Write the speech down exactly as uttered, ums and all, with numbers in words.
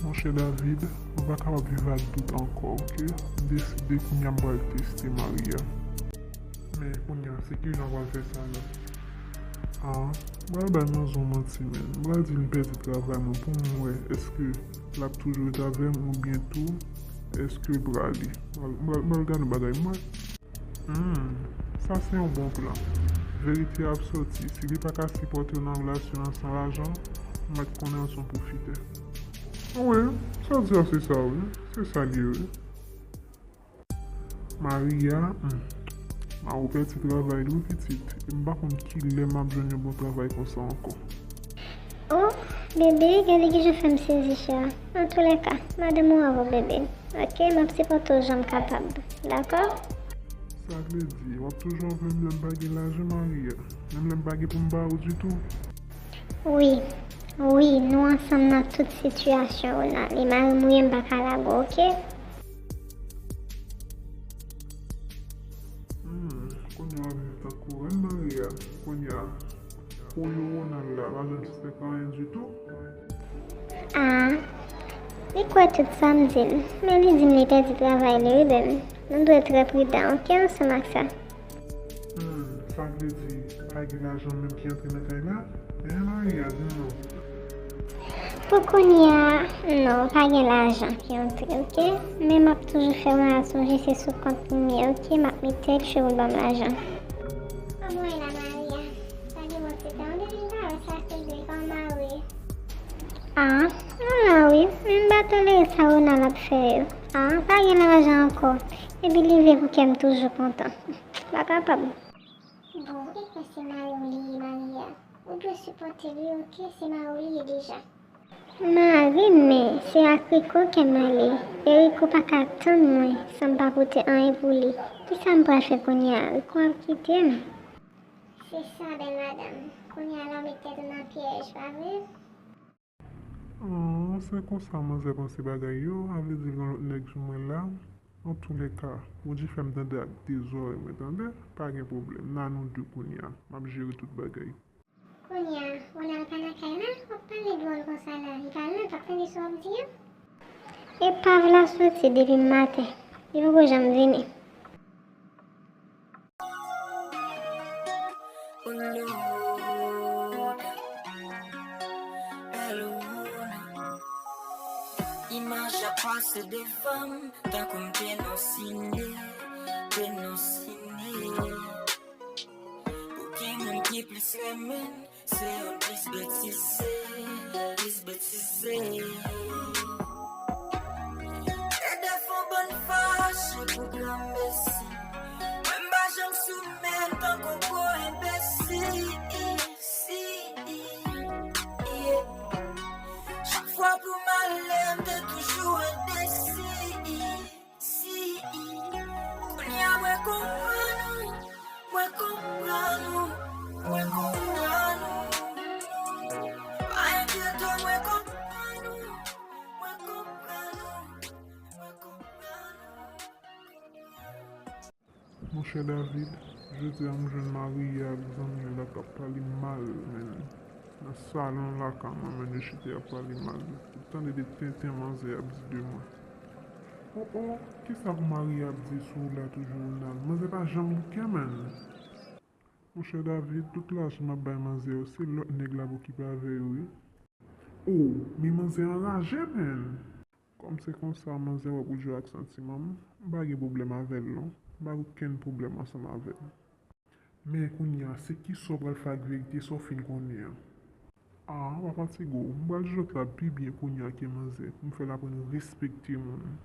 Monchè David, mwen pa kapab viv ak dout ankò, oke? M deside kounye a m pral teste Maria. Men kounye a, se kijan w pral fè sa la? Ah, m pral bay manzè yon manti, men. M pral di l m pèdi travay mwen pou m wè èske l ap toujou ret avè m oubyen tou èske l prale. M pral, m pral, m pral gade yon bagay m wè. Hmm, sa se yon bon plan. Verite a ap sòti. Si li pa ka sipòte w nan relasyon an san lajan, ou mèt konnen l se yon pwofitè. Wi, sa w di a se sa wi. Se sa l ye wi. Maria, hmm, Maro pèdi travay li wi pitit. E m pa konn kilè m ap jwenn yon bon travay konsa ankò. Oh, bebe, gade kijan w fè m sezi, chè. Antoulèka, madanm ou avè w, bebe. Oke, m ap sipòte w jan m kapab. Dakò? Sa vle di, w ap toujou anvle m lè m pa gen lajan, Maria? Menm lè m pa gen pou m ba ou ditou? Wi, wi, nou ansanm nan tout sitiyasyon, Ronald. E mari m ou ye, m pa ka lage w, oke? Hmm, kounye a w ap viv tankou rèn, Maria. Kounye a, pou yo Ronald la, pa janm sisèk anyen ditou. Ah, li kwè tout sa m di l, men li di m li pèdi travay li wi, bebe. Nou dwe trè pridan, oke, ansanm ak sa. Hmm, sa vle di, pa gen lajan menm ki antre nan kay la? Hein, Maria, di m non. Pou kounye a, non, pa gen lajan ki antre, oke? Men m ap toujou fè Ronald sonje se sou kont li m ye, oke? M ap mete l chou pou l ban m lajan. Kòman w ye la, Maria? Pa gen bon ti tan wi depi m pa wè sa se vre, kòman w ye? Ah, m la wi, men m pa tolere sa Ronald ap fè yo. Ah, pa gen lajan ankò. Epi li vle pou kè m toujou kontan. M pa kapab. Bon, ou te kwè se mari w li ye, Maria. Ou dwe sipòte l wi, oke? Se mari w li ye deja. Mari m, men se ak Rico ke m ale. E Rico pa ka tann mwen san m pa pote anyen pou li. Kisa m pral fè kounye a? Rico ap kite m. Se sa, bèl madanm. Kounye a la w met tèt ou nan pyèj, pa vre? Oh, se konsa manzè panse bagay yo, a vle di l gen lòt nèg sou mwen la. Antoulèka, Bondye fè m tande ak de zòrèy mwen, tande? Pa gen pwoblèm, n a nou de kounye a. M ap jere tout bagay. Kounye a, Ronald pa nan kay la, w ap pale dwòl konsa la. Li pa la, l p ap tande sa w ap di a? Epav la soti depi maten. Li poko janm vini. Imaj ap pase devan m tankou m te nan sine, te nan sine. Pou ki moun ki plis renmen, se yon plis betize, plis betize. E defo bann fache pou granmesi. Mwen m pa janm sou men tankou gwo enbesil. Si, yeah. Chak fwa pou m ale, m te toujou endesi. Si, kounye a mwen konprann ou, mwen konprann ou, mwen konprann ou. Pa enkyete w, mwen konprann ou, mwen konprann ou, mwen konprann ou. Monchè David, jodi a m jwenn Maria ak zanmi yo la k ap pale mal, men. Nan salon lakay mwen, men yo chita y ap pale mal. Ou tande de tenten manzè ap di de mwen. Oh, oh, kisa pou Maria ap di sou ou la toujou, Ronald? Manzè pa janm bouke, men. Monchè David, tout lajan m ap bay manzè yo, se lòt nèg la pou okipe avè yo, wi. Oh, men manzè anraje, men. Kòm se konsa manzè wè pou jwe ak santiman m, m pa gen pwoblèm avè l non. M pa gen okenn pwoblèm ansanm avè l. Men kounye a, se kisa w pral fè ak verite sa w fin konnen an? Ah, pa fatige w. M pral jwenn lòt la pi byen kounye a ke manzè, pou m fè l aprann respekte moun.